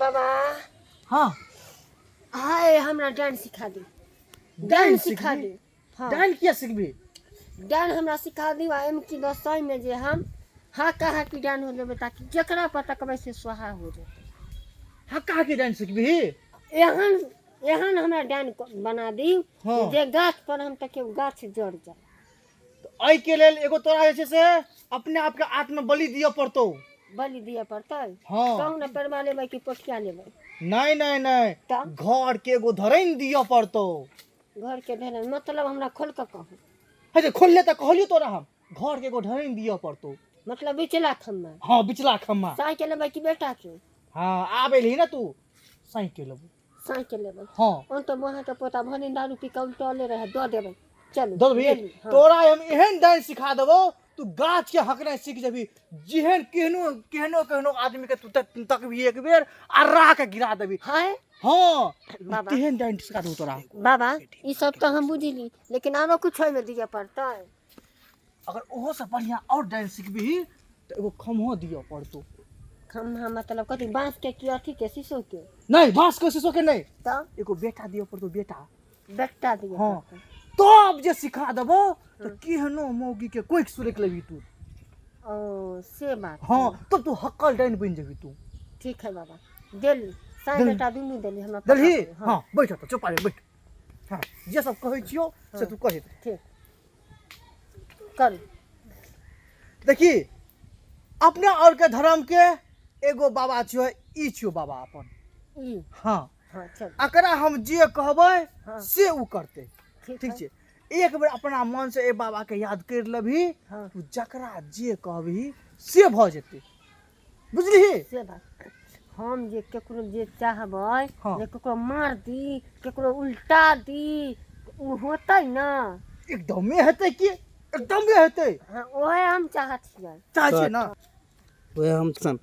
बाबा। हाँ। हाय, हमरा डांस सिखा दी। डांस डांस सिखा सिखबी? दी। हाँ। डांस किया सिखबी? डांस हमरा सिखा दी। आ एम की दसई में जे हम हाँ कहा कि डांस हो जेबै ताकि जकरा पर तकबै से सोहा हो जेतै। हाँ, कहा के डांस सिखबी? एहन एहन हमरा डांस बना दी जे गाछ पर हम तकियौ गाछ जड़ जाए। तऽ एहिके लेल एगो तोरा जे छै से अपने आपके आत्म बलि दिअ पड़तौ। बलि दिअ पड़तै? हँ। कहू ने, परवा लेबै कि पोठिया लेबै? नहि नहि नहि। तऽ? घर के एगो धरनि दिअ पड़तौ। घर के धरनि मतलब? हमरा खोल कऽ कहू। हे जे खोलले तऽ कहलियौ तोरा हम, घर के एगो धरनि दिअ पड़तौ। मतलब बिचला खम्मा? हँ, बिचला खम्मा। साँइ के लेबै कि बेटा के? हँ, आब एलही ने तू, साँइ के लेबौ। साँइ के लेबै? हँ। ओन तऽ अहाँके पोता भरि दिन दारू पी कऽ उल्टले रहै, दऽ देबै, चलू। दऽ देबही? देली, हँ। तोरा हम एहन डांस सिखा देबौ, तू गाछ के हकनाइ सीख जेबही। जेहन केहनो केहनो केहनो आदमी के तू तकबही एक बेर आ राह के गिरा देबही। हाय। हँ। बाबा। तेहन डांस सिखा देबौ तोरा। बाबा, ई सब तऽ हम बुझली, लेकिन आरो कुछ ओहिमे दिअ पड़तै? अगर ओहो से बढ़िया और डांस सिखबही तऽ एगो खम्हो दिअ पड़तौ। खम्हा मतलब कथी? बाँस के कि अथी के, शीशो के? नहीं, बांस के शीशो के नहीं। तऽ? एगो बेटा दिअ पड़तौ, बेटा। बेटा दिअ हँ। पड़तै? तब जे सिखा देबौ तऽ केहनो मौगी के कोइख सुरकि लेबही तू। ओ, से बात? हँ, तब तू हक्कल डाइन बनि जेबही तू। ठीक है बाबा, देली साँइ। देली। बेटा दुनू देली हमरा। देलही? पता। हँ। हँ, बैठ तऽ चौपाई बैठ। हँ, जे सब कहै छियौ से तू कहि दे। ठीक, करू। देखी, अपना और के धर्म के एगो बाबा छियो, ई छियो बाबा अपन। ई? हँ। हँ, चल। एकरा हम जे कहबै से उ करतै। ठीक। ठीक है। छै, एक बेर अपना मन से ए बाबा के याद कर लेबही, तू जकरा जे कहबही से भऽ जेतै, बुझलिही? से बात, हम जे केकरो जे चाहबै जे केकरो मार दी, केकरो उल्टा दी, ओ होतै ने? एकदमे हेतै की, एकदमे हेतै। हँ, ओहे हम चाहै छियै। चाहै छियै ने? वएह हम सन।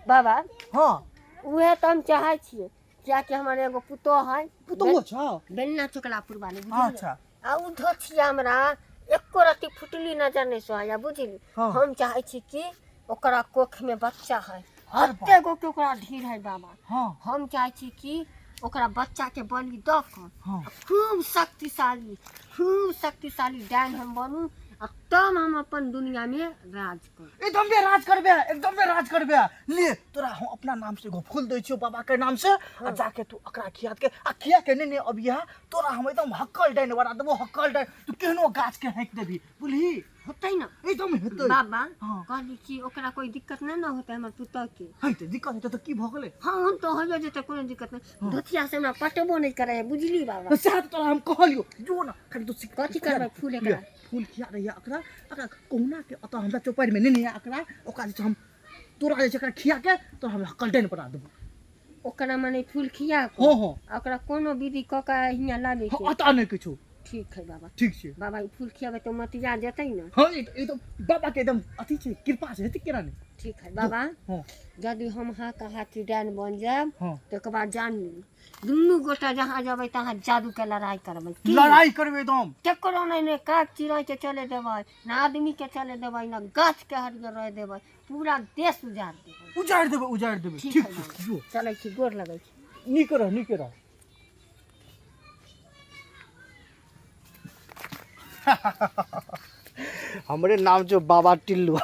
बाबा। हँ। उहे तऽ हम चाहै छियै, कियाकि हमर एगो पुतोह है। पुतोह छौ? बेलना चोकलापुर वाली, बुझलियै? अच्छा। आ उ धोथिया हमरा एको रत्ती फुटली नजर नहि सोहाइया, बुझली? हम चाहै छी कि ओकरा कोख में बच्चा है, अरे कते गो के ओकरा ढीर है बाबा। हम चाहै छी कि ओकरा बच्चा के बलि दऽ कऽ खूब शक्तिशाली, खूब शक्तिशाली डाइन हम बनू आ तब हम अपन दुनिया में राज करू। एकदम बे राज करबे, एकदम बे राज करबे। ले, तोरा हम अपना नाम से एगो फूल दै छियौ, बाबा के नाम से, आ जाके तू एकरा खिया के आ खिया के नहीं नहीं अब यहाँ तोरा हम एकदम हक्कल डाइन बना देबो, हक्कल डाइन। तू केहनो गाछ के हैक देबी, बुझली? होतै ने? एकदम हेतै। बाबा। हँ। कहली कि ओकरा कोई दिक्कत नहि ने होतै हमर पुतोह के? हेतै, दिक्कत हेतै तऽ की भऽ गेलै? हँ, हम तऽ होइए जेतै, कोनो दिक्कत नहि। धोतिया से हमरा पटबो नहि करै है, बुझली बाबा? सएह तऽ तोरा हम कहलियौ, जो ने खाली तू सीख। कथी करबै फूल एकरा? फूल खिया दैया एकरा। एकरा कहुना के ओतऽ हमरा चौपाड़िमे नहि नहि एकरा ओकरा जे छै हम तोरा जे छै एकरा खिया के तोरा हम हक्कल बना देबो। ओकरा मने फूल खिया कऽ हँ हँ आ ओकरा कोनो विधि कऽ कऽ हियाँ लाबै के? अतः नहि किछु। ठीक है बाबा। ठीक छै। बाबा, ई फूल खियाबै तऽ मतिया जेतै ने? हँ, ई तऽ बाबा के एकदम अथी छै, कृपा छै, हेतै केना नहि। ठीक है बाबा। हँ। यदि हम अहाँके हाथी डाइन बन जायब, तकर बाद जान ली दुनू गोटा जहाँ जेबै तहाँ जादू के लड़ाई करबै की? लड़ाई करबै एकदम। केकरो नहि, ने काग चिड़ै के चले देबै, ने आदमी के चले देबै, ने गाछ के हरियर रह देबै, पूरा देश उजाड़ देबै। उजाड़ि देबै, उजाड़ि देबै। ठीक ठीक है छै। बाबा। जो। चलै छी, गोर लगै छी। नीक रह, नीक रह। हमरे नाम छौ बाबा टिल्लू।